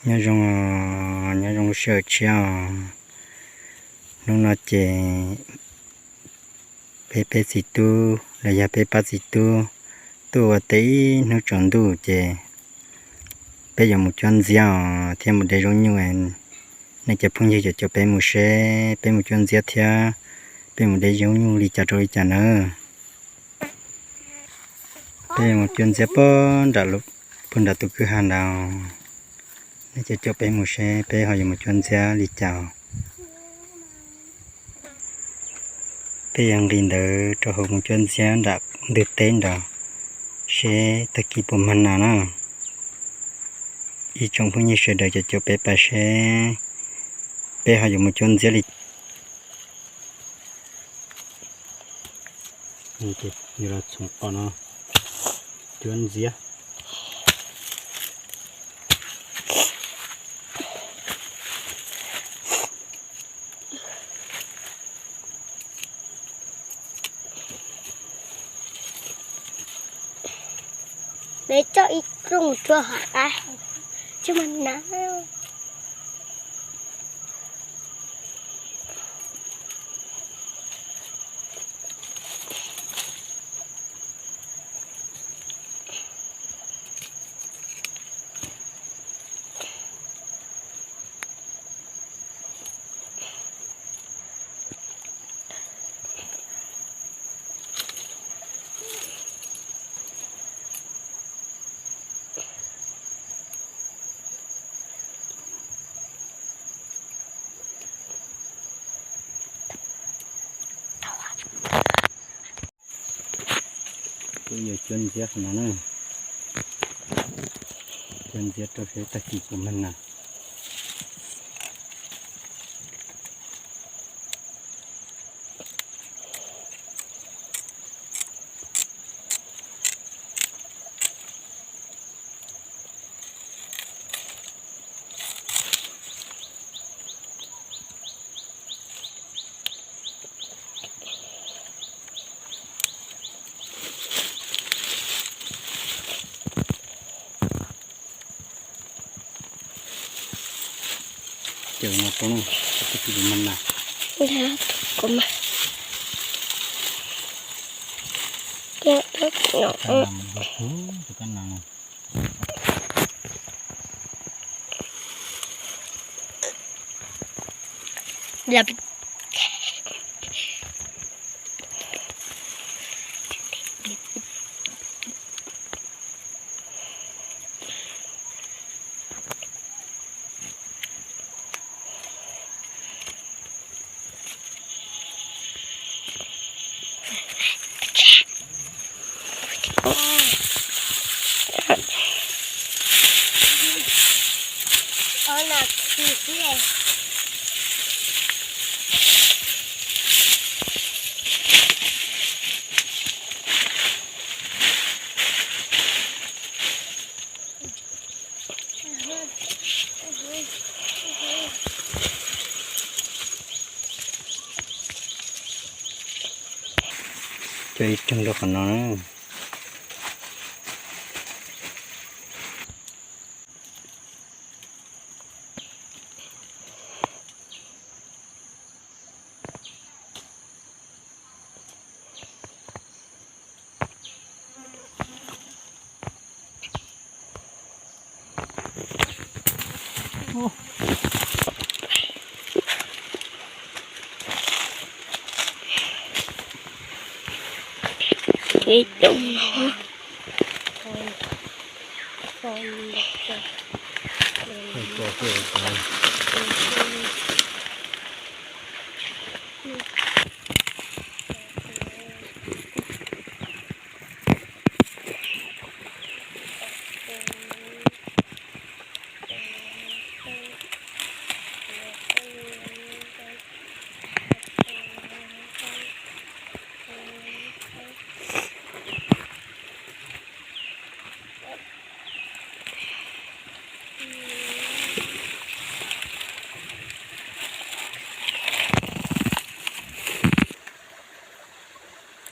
Nyob zoo, nyob zoo lub sij hawm tshiab os. Hnub no ces peb peb txiv tub los yog peb pab txiv tub tuaj ua teb ib hnub tsaus ntuj ces peb yuav mus cuab ntxiab os thiab mus de zaub nyuj. Nej cov phooj ywg caum caum peb mus seb peb mus cuab ntxiab thiab peb mus de zaub nyuj li cas rau li cas nawb. Peb yuav mus cuab ntxiab puag nram, puag nram tus kwj ha nrad. Nej caum caum peb mus seb peb ho yuav mus cuab ntxiab li cas. Peb yuav nqis ntawd rau hauv mus cuab ntxiab nram ntug teb nrad seb tag kis puas mag nas na. Ib tsoom phooj ywg sawv daws caum caum peb pab seb peb ho yuav mus cuab ntxiab li. Yuav los txhoov qos no cuab ntxiab. Peb coj ib rooj rua hauv qab, tsis mag nas. Kuv yuav cuab ntxiab qhov no na. Cuab ntxiab rau seb tag kis puas mag nas. Cawm no rau, tag kis puas mag nas. Kuv mag. Kab nas, tus kab nas no. Coj ib rooj rau qhov no na.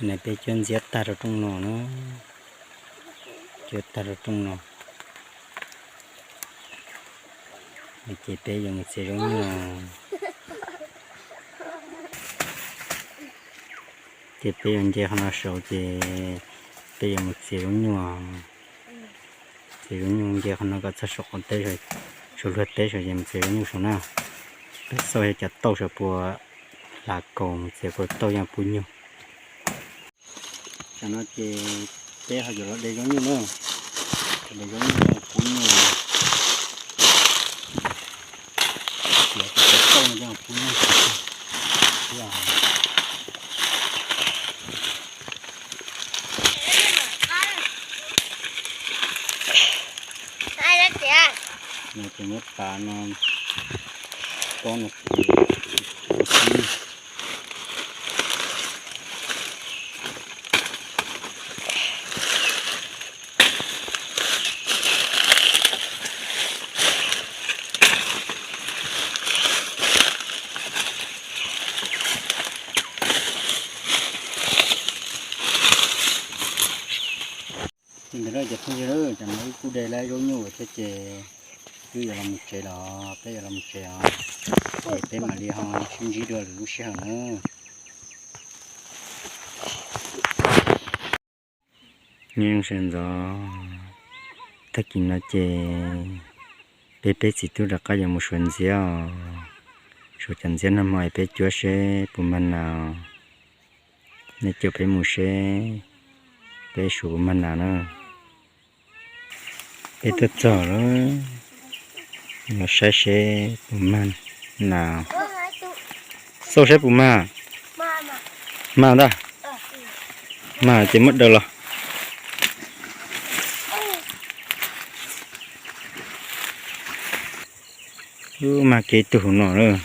Tus no peb cuab ntxiab tag rau rooj no na. Cuab tag rau rooj no. Ces peb yuav mus txiav zaub nyuj. Ces peb yuav nce qhov no saud ces peb yuav mus txiav zaub nyuj. Txiav zaub nyuj nce qhov no kom txog saum qaum teb, saum luag teb saud ces mus txiav zaub nyuj saud na. Peb xauj yog cov tauj saum puas hlav kaus mus txiav kom tauj yeej pub nyuj. Tam no ces peb ho yuav los de zaub nyuj na. De zaub nyuj pub nyuj. Txiav cov tauj no pub nyuj. No ces muab tav no, pob no ces pub nyuj. Ces ntawd cov phooj ywg, tam no wb kuj de lawm zaub nyuj thiab ces wb yuav los mus tsev los, peb yuav los mus tsev os. Ces peb mam li ho sib ntsib dua lwm lub sij hawm na. Nyob zoo sawv ntxov, tag kis no ces peb peb txiv tub rov qab yuav mus suav ntxiab os. Suav cov ntxiab nag hmo es peb cuab seb puas mag nas. Nej caum peb mus seb peb suav puas mag nas na. Peb tuaj txog lawm, los saib seb puas mag nas. Xauj seb puas mag. Mag ntag. Mag ces muab daws los. Ub, mag kev tug no lawm.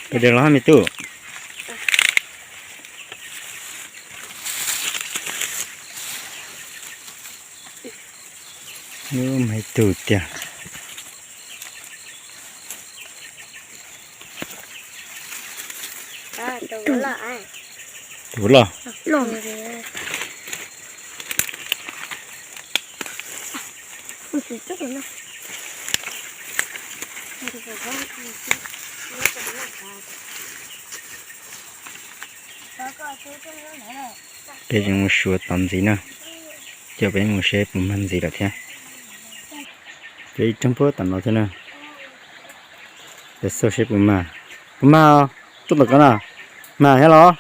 Peb daws los hab me tub. Ub, mag ib tug tiag. Tus loj. Peb tseem mus suav tod ntxiv na, caum peb mus seb puas mag ntxiv lawm thiab. Peb ib rooj puag tom no thiab na, peb xauj seb puas mag. Puas mag os, tuaj tom ko na, mag thiab los?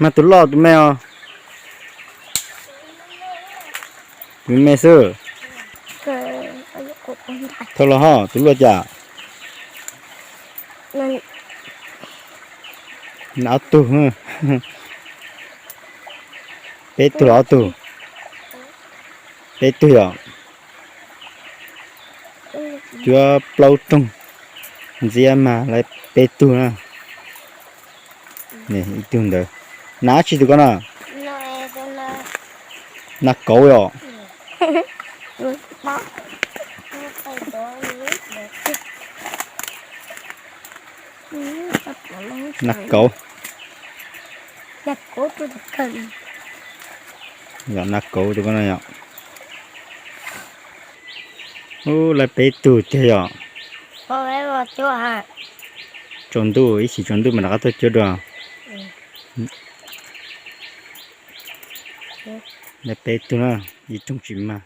Mag tus loj tus me os? Tus me xwb. Thauj los ho, tus luaj cas? Ob tug. Peb tug los ob tug? Peb tug yom. Cuab plaub rooj, ntxiab mag lawv peb tug na. Ib tug ntawd. Nas dab tsi tus ko na? Nas kauv yom. Nas kauv. Yog nas kauv tus ko no yom. Ub, lawv peb tug tiag yom. Tsaus ntuj, ib chim tsaus ntuj mas rov qab tuaj cuab dua. Lawv peb tug na, ib rooj tsis mag.